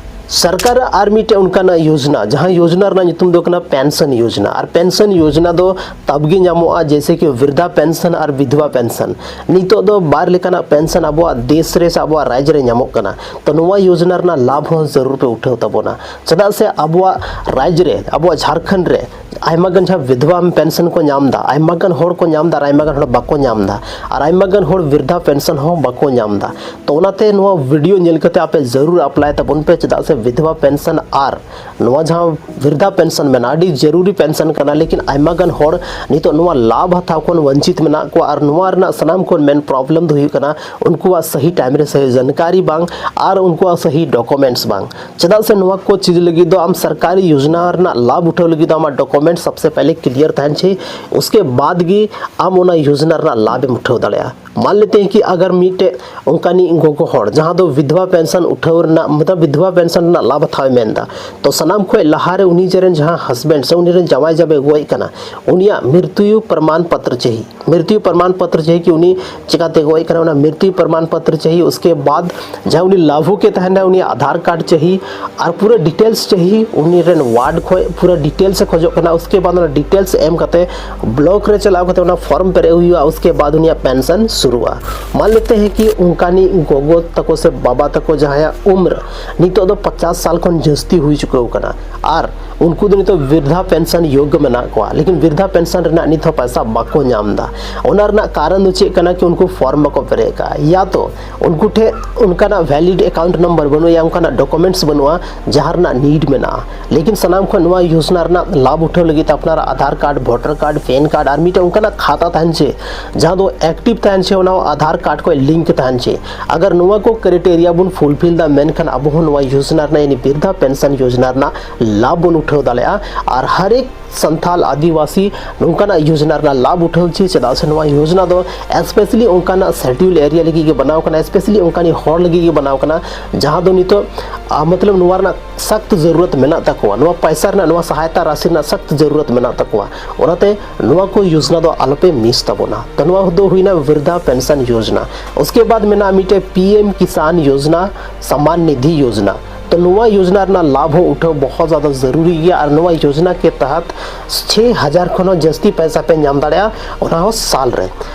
ᱥᱚᱨᱠᱟᱨᱟᱜ ᱟᱨ ᱢᱤᱫᱴᱮᱱ ᱚᱱᱠᱟᱱᱟᱜ ᱭᱳᱡᱽᱱᱟ, ᱡᱟᱦᱟᱸ ᱭᱳᱡᱽᱱᱟ ᱨᱮᱱᱟᱜ ᱧᱩᱛᱩᱢ ᱫᱚ ᱠᱟᱱᱟ ᱯᱮᱱᱥᱚᱱ ᱭᱳᱡᱽᱱᱟ᱾ ᱟᱨ ᱯᱮᱱᱥᱚᱱ ᱭᱳᱡᱽᱱᱟ ᱫᱚ ᱛᱟᱵᱜᱮ ᱧᱟᱢᱚᱜᱼᱟ, ᱡᱮᱭᱥᱮ ᱠᱤ ᱵᱨᱤᱫᱷᱟ ᱯᱮᱱᱥᱚᱱ ᱟᱨ ᱵᱤᱫᱷᱣᱟ ᱯᱮᱱᱥᱚᱱ᱾ ᱱᱤᱛᱚᱜ ᱫᱚ ᱵᱟᱨ ᱞᱮᱠᱟᱱᱟᱜ ᱯᱮᱱᱥᱚᱱ ᱟᱵᱚᱣᱟᱜ ᱫᱮᱥ ᱨᱮ ᱥᱮ ᱟᱵᱚᱣᱟᱜ ᱨᱟᱡᱽ ᱨᱮ ᱧᱟᱢᱚᱜ ᱠᱟᱱᱟ᱾ ᱛᱚ ᱱᱚᱣᱟ ᱭᱳᱡᱽᱱᱟ ᱨᱮᱱᱟᱜ ᱞᱟᱵᱷ ᱦᱚᱸ ᱡᱟᱹᱨᱩᱲ ᱯᱮ ᱩᱴᱷᱟᱹᱣ ᱛᱟᱵᱚᱱᱟ, ᱪᱮᱫᱟᱜ ᱥᱮ ᱟᱵᱚᱣᱟᱜ ᱨᱟᱡᱽ ᱨᱮ, ᱟᱵᱚᱣᱟᱜ ᱡᱷᱟᱲᱠᱷᱚᱸᱰ ᱨᱮ ᱟᱭᱢᱟ ᱜᱟᱱ ᱡᱟᱦᱟᱸ ᱵᱤᱫᱷᱣᱟ ᱯᱮᱱᱥᱚᱱ ᱠᱚ ᱧᱟᱢ ᱮᱫᱟ, ᱟᱭᱢᱟ ᱜᱟᱱ ᱦᱚᱲ ᱠᱚ ᱧᱟᱢ ᱮᱫᱟ ᱟᱨ ᱟᱭᱢᱟ ᱜᱟᱱ ᱦᱚᱲ ᱵᱟᱠᱚ ᱧᱟᱢ ᱮᱫᱟ, ᱟᱨ ᱟᱭᱢᱟ ᱜᱟᱱ ᱦᱚᱲ ᱵᱨᱤᱫᱷᱟ ᱯᱮᱱᱥᱚᱱ ᱦᱚᱸ ᱵᱟᱠᱚ ᱧᱟᱢ ᱮᱫᱟ᱾ ᱛᱚ ᱚᱱᱟᱛᱮ ᱱᱚᱣᱟ ᱵᱷᱤᱰᱤᱭᱳ ᱧᱮᱞ ᱠᱟᱛᱮ ᱟᱯᱮ ᱡᱟᱹᱨᱩᱲ ᱟᱯᱞᱟᱭ ᱛᱟᱵᱚᱱ ᱯᱮ, ᱪᱮᱫᱟᱜ ᱥᱮ ᱵᱤᱫᱷᱣᱟ ᱯᱮᱱᱥᱚᱱ ᱟᱨ ᱱᱚᱣᱟ ᱡᱟᱦᱟᱸ ᱵᱨᱤᱫᱷᱟ ᱯᱮᱱᱥᱚᱱ ᱢᱮᱱᱟᱜᱼᱟ, ᱟᱹᱰᱤ ᱡᱟᱹᱨᱩᱨᱤ ᱯᱮᱱᱥᱚᱱ ᱠᱟᱱᱟ, ᱞᱮᱠᱤᱱ ᱟᱭᱢᱟ ᱜᱟᱱ ᱦᱚᱲ ᱱᱤᱛᱚᱜ ᱱᱚᱣᱟ ᱞᱟᱵᱷ ᱦᱟᱛᱟᱣ ᱠᱷᱚᱱ ᱵᱚᱧᱪᱤᱛ ᱢᱮᱱᱟᱜ ᱠᱚᱣᱟ᱾ ᱟᱨ ᱱᱚᱣᱟ ᱨᱮᱱᱟᱜ ᱥᱟᱱᱟᱢ ᱠᱷᱚᱱ ᱢᱮᱱ ᱯᱨᱚᱵᱞᱮᱢ ᱫᱚ ᱦᱩᱭᱩᱜ ᱠᱟᱱᱟ ᱩᱱᱠᱩᱣᱟᱜ ᱥᱟᱹᱦᱤ ᱴᱟᱭᱤᱢ ᱨᱮ ᱥᱟᱹᱦᱤ ᱡᱟᱱᱠᱟᱨᱤ ᱵᱟᱝ ᱟᱨ ᱩᱱᱠᱩᱣᱟᱜ ᱥᱟᱹᱦᱤ ᱰᱚᱠᱩᱢᱮᱱᱴᱥ ᱵᱟᱝ᱾ ᱪᱮᱫᱟᱜ ᱥᱮ ᱱᱚᱣᱟ ᱠᱚ ᱪᱤᱡᱽ ᱞᱟᱹᱜᱤᱫ ᱫᱚ ᱟᱢ ᱥᱚᱨᱠᱟᱨᱤ ᱭᱳᱡᱽᱱᱟ ᱨᱮᱱᱟᱜ ᱞᱟᱵᱷ ᱩᱴᱷᱟᱹᱣ ᱞᱟᱹᱜᱤᱫ ᱫᱚ ᱟᱢᱟᱜ ᱰᱚᱠᱩᱢᱮᱱᱴ ᱥᱚᱵᱥᱮ ᱯᱮᱦᱞᱮ ᱠᱞᱤᱭᱟᱨ ᱛᱟᱦᱮᱱ ᱪᱟᱹᱦᱤ, ᱩᱥᱠᱮ ᱵᱟᱫ ᱜᱮ ᱟᱢ ᱚᱱᱟ ᱭᱳᱡᱽᱱᱟ ᱨᱮᱱᱟᱜ ᱞᱟᱵᱷ ᱮᱢ ᱩᱴᱷᱟᱹᱣ ᱫᱟᱲᱮᱭᱟᱜᱼᱟ᱾ मान लेते हैं कि अगर ᱢᱤᱫᱴᱮᱡ ᱚᱱᱠᱟᱱᱤᱡ ᱜᱚᱜᱚ ᱦᱚᱲ ᱡᱟᱦᱟᱸ ᱫᱚ ᱵᱤᱫᱷᱣᱟ ᱯᱮᱱᱥᱚᱱ ᱩᱴᱷᱟᱹᱣ ᱨᱮᱱᱟᱜ, ᱢᱚᱛᱞᱚᱵ ᱵᱤᱫᱷᱣᱟ ᱯᱮᱱᱥᱚᱱ ᱨᱮᱱᱟᱜ ᱞᱟᱵᱷ ᱦᱟᱛᱟᱣ ᱮ ᱢᱮᱱᱫᱟ, ᱛᱚ ᱥᱟᱱᱟᱢ ᱠᱷᱚᱱ ᱞᱟᱦᱟᱨᱮ ᱩᱱᱤ ᱡᱮᱨᱮᱱ ᱡᱟᱦᱟᱸ ᱦᱟᱥᱵᱮᱱᱰ ᱥᱮ ᱩᱱᱤ ᱨᱮᱱ ᱡᱟᱶᱟᱭ ᱡᱟᱵᱮ ᱜᱚᱡ ᱠᱟᱱᱟ, ᱩᱱᱤᱭᱟᱜ ᱢᱨᱤᱛᱭᱩ ᱯᱨᱚᱢᱟᱱ ᱯᱚᱛᱨᱚ ᱪᱟᱹᱦᱤ, ᱢᱨᱤᱛᱭᱩ ᱯᱨᱚᱢᱟᱱ ᱯᱚᱛᱨᱚ ᱪᱟᱹᱦᱤ ᱠᱤ ᱩᱱᱤ ᱪᱤᱠᱟᱛᱮ ᱜᱚᱡ ᱠᱟᱱᱟ, ᱚᱱᱟ ᱢᱨᱤᱛᱭᱩ ᱯᱨᱚᱢᱟᱱ ᱯᱚᱛᱨᱚ ᱪᱟᱹᱦᱤ᱾ ᱩᱥᱠᱮ ᱵᱟᱫ ᱡᱟᱦᱟᱸ ᱩᱱᱤ ᱞᱟᱵᱷᱩ ᱠᱮ ᱛᱟᱦᱮᱱᱟ, ᱩᱱᱤᱭᱟᱜ ᱟᱫᱷᱟᱨ ᱠᱟᱨᱰ ᱪᱟᱹᱦᱤ ᱟᱨ ᱯᱩᱨᱟᱹ ᱰᱤᱴᱮᱞᱥ ᱪᱟᱹᱦᱤ, ᱩᱱᱤ ᱨᱮᱱ ᱣᱟᱨᱰ ᱠᱷᱚᱱ ᱯᱩᱨᱟᱹ ᱰᱤᱴᱮᱞᱥ ᱮ ᱠᱷᱚᱡᱚᱜ ᱠᱟᱱᱟ᱾ ᱩᱥᱠᱮ ᱵᱟᱫ ᱚᱱᱟ ᱰᱤᱴᱮᱞᱥ ᱮᱢ ᱠᱟᱛᱮ ᱵᱞᱚᱠ ᱨᱮ ᱪᱟᱞᱟᱣ ᱠᱟᱛᱮ ᱚᱱᱟ ᱯᱷᱚᱨᱢ ᱯᱮᱨᱮᱡ ᱦᱩᱭᱩᱜᱼᱟ, ᱩᱥᱠᱮ ᱵᱟᱫ ᱩᱱᱤᱭᱟᱜ ᱯᱮᱱᱥᱚᱱ ᱥᱩᱨᱩᱜᱼᱟ᱾ मान लेते हैं कि ᱚᱱᱠᱟᱱᱤᱡ ᱜᱚᱜᱚ ᱛᱟᱠᱚ ᱥᱮ ᱵᱟᱵᱟ ᱛᱟᱠᱚ ᱡᱟᱦᱟᱸᱭᱟᱜ ᱩᱢᱨ ᱱᱤᱛᱚᱜ ᱫᱚ ᱯᱚᱪᱟᱥ ᱥᱟᱞ ᱠᱷᱚᱱ ᱡᱟᱹᱥᱛᱤ ᱦᱩᱭ ᱪᱩᱠᱟᱹᱣ ᱠᱟᱱᱟ ᱟᱨ ᱩᱱᱠᱩ ᱫᱚ ᱱᱤᱛᱚᱜ ᱵᱤᱨᱫᱷᱟ ᱯᱮᱱᱥᱚᱱ ᱭᱳᱜᱽ ᱢᱮᱱᱟᱜ ᱠᱚᱣᱟ, ᱞᱮᱠᱤᱱ ᱵᱤᱨᱫᱷᱟ ᱯᱮᱱᱥᱚᱱ ᱨᱮᱱᱟᱜ ᱱᱤᱛ ᱦᱚᱸ ᱯᱚᱭᱥᱟ ᱵᱟᱠᱚ ᱧᱟᱢ ᱮᱫᱟ᱾ ᱚᱱᱟ ᱨᱮᱱᱟᱜ ᱠᱟᱨᱚᱱ ᱫᱚ ᱪᱮᱫ ᱠᱟᱱᱟ ᱠᱤ ᱩᱱᱠᱩ ᱯᱷᱚᱨᱢ ᱵᱟᱠᱚ ᱯᱮᱨᱮᱡ ᱟᱠᱟᱫᱼᱟ, ᱭᱟ ᱛᱚ ᱩᱱᱠᱩ ᱴᱷᱮᱱ ᱚᱱᱠᱟᱱᱟᱜ ᱵᱷᱮᱞᱤᱰ ᱮᱠᱟᱣᱩᱱᱴ ᱱᱟᱢᱵᱟᱨ ᱵᱟᱹᱱᱩᱜᱼᱟ, ᱭᱟ ᱚᱱᱠᱟᱱᱟᱜ ᱰᱚᱠᱩᱢᱮᱱᱴᱥ ᱵᱟᱹᱱᱩᱜᱼᱟ ᱡᱟᱦᱟᱸ ᱨᱮᱱᱟᱜ ᱱᱤᱰ ᱢᱮᱱᱟᱜᱼᱟ᱾ ᱞᱮᱠᱤᱱ ᱥᱟᱱᱟᱢ ᱠᱷᱚᱱ ᱱᱚᱣᱟ ᱭᱳᱡᱽᱱᱟ ᱨᱮᱱᱟᱜ ᱞᱟᱵᱷ ᱩᱴᱷᱟᱹᱣ ᱞᱟᱹᱜᱤᱫ ᱛᱮ ᱟᱯᱱᱟᱨᱟᱜ Aadhaar card, voter card, PAN card ᱟᱨ ᱢᱤᱫᱴᱮᱱ ᱚᱱᱠᱟᱱᱟᱜ ᱠᱷᱟᱛᱟ ᱛᱟᱦᱮᱱ ᱪᱮ, ᱡᱟᱦᱟᱸ ᱫᱚ ᱮᱠᱴᱤᱵᱷ ᱛᱟᱦᱮᱱ ᱪᱮ, ᱚᱱᱟ ᱟᱫᱷᱟᱨ ᱠᱟᱨᱰ ᱠᱷᱚᱱ ᱞᱤᱝᱠ ᱛᱟᱦᱮᱱ ᱪᱮ᱾ ᱟᱜᱟᱨ ᱱᱚᱣᱟ ᱠᱚ ᱠᱨᱟᱭᱴᱮᱨᱤᱭᱟ ᱵᱚᱱ ᱯᱷᱩᱞᱯᱷᱤᱞ ᱫᱟ, ᱢᱮᱱᱠᱷᱟᱱ ᱟᱵᱚ ᱦᱚᱸ ᱱᱚᱣᱟ ᱭᱳᱡᱽᱱᱟ ᱨᱮᱱᱟᱜ, ᱭᱟᱱᱤ ᱵᱤᱨᱫᱷᱟ ᱯᱮᱱᱥᱚᱱ ᱭᱳᱡᱽᱱᱟ ᱨᱮᱱᱟᱜ ᱞᱟᱵᱷ ᱵᱚᱱ ᱩᱴᱷᱟᱹᱣ ᱫᱟᱲᱮᱭᱟᱜᱼᱟ᱾ ᱟᱨ ᱦᱟᱨ ᱮᱠ ᱥᱟᱱᱛᱟᱞ ᱟᱹᱫᱤᱵᱟᱹᱥᱤ ᱱᱚᱝᱠᱟᱱᱟᱜ ᱭᱳᱡᱽᱱᱟ ᱨᱮᱱᱟᱜ ᱞᱟᱵᱷ ᱩᱴᱷᱟᱹᱣ ᱪᱮ, ᱪᱮᱫᱟᱜ ᱥᱮ ᱱᱚᱣᱟ ᱭᱳᱡᱽᱱᱟ ᱫᱚ ᱮᱥᱯᱮᱥᱟᱞᱤ ᱚᱱᱠᱟᱱᱟᱜ ᱥᱮᱰᱤᱭᱩᱞ ᱮᱨᱤᱭᱟ ᱞᱟᱹᱜᱤᱫ ᱜᱮ ᱵᱮᱱᱟᱣ ᱠᱟᱱᱟ, ᱮᱥᱯᱮᱥᱟᱞᱤ ᱚᱱᱠᱟᱱᱤᱡ ᱦᱚᱲ ᱞᱟᱹᱜᱤᱫ ᱜᱮ ᱵᱮᱱᱟᱣ ᱠᱟᱱᱟ, ᱡᱟᱦᱟᱸ ᱫᱚ ᱱᱤᱛᱚᱜ, ᱟ, ᱢᱚᱛᱞᱚᱵ ᱱᱚᱣᱟ ᱨᱮᱱᱟᱜ ᱥᱟᱠᱛ ᱡᱟᱹᱨᱩᱨᱟᱛ ᱢᱮᱱᱟᱜ ᱛᱟᱠᱚᱣᱟ, ᱱᱚᱣᱟ ᱯᱟᱭᱥᱟ ᱨᱮᱱᱟᱜ, ᱱᱚᱣᱟ ᱥᱟᱦᱟᱭᱛᱟ ᱨᱟᱥᱤ ᱨᱮᱱᱟᱜ ᱥᱟᱠᱛ ᱡᱟᱹᱨᱩᱨᱟᱛ ᱢᱮᱱᱟᱜ ᱛᱟᱠᱚᱣᱟ᱾ ᱚᱱᱟᱛᱮ ᱱᱚᱣᱟ ᱠᱚ ᱭᱳᱡᱽᱱᱟ ᱫᱚ ᱟᱞᱚᱯᱮ ᱢᱤᱥ ᱛᱟᱵᱚᱱᱟ᱾ ᱛᱚ ᱱᱚᱣᱟ ᱫᱚ ᱦᱩᱭᱱᱟ ᱵᱤᱨᱫᱷᱟ ᱯᱮᱱᱥᱚᱱ ᱭᱳᱡᱽᱱᱟ᱾ ᱩᱥᱠᱮ ᱵᱟᱫ ᱢᱮᱱᱟᱜᱼᱟ ᱢᱤᱫᱴᱮᱡ ᱯᱤ ᱮᱢ ᱠᱤᱥᱟᱱ ᱭᱳᱡᱽᱱᱟ ᱥᱟᱢᱟᱱ ᱱᱤᱫᱷᱤ ᱭᱳᱡᱽᱱᱟ᱾ ᱛᱚ ᱱᱚᱣᱟ ᱭᱳᱡᱽᱱᱟ ᱨᱮᱱᱟᱜ ᱞᱟᱵᱷ ᱦᱚᱸ ᱩᱴᱷᱟᱹᱣ ᱵᱚᱦᱩᱛ ᱡᱟᱫᱟ ᱡᱟᱹᱨᱩᱨᱤ ᱜᱮᱭᱟ ᱟᱨ ᱱᱚᱣᱟ ᱭᱳᱡᱽᱱᱟ ᱠᱮ ᱛᱟᱦᱟᱛ ᱪᱷᱮ ᱦᱟᱡᱟᱨ ᱠᱷᱚᱱ ᱦᱚᱸ ᱡᱟᱹᱥᱛᱤ ᱯᱚᱭᱥᱟ ᱯᱮ ᱧᱟᱢ ᱫᱟᱲᱮᱭᱟᱜᱼᱟ, ᱚᱱᱟ ᱦᱚᱸ ᱥᱟᱞ ᱨᱮ᱾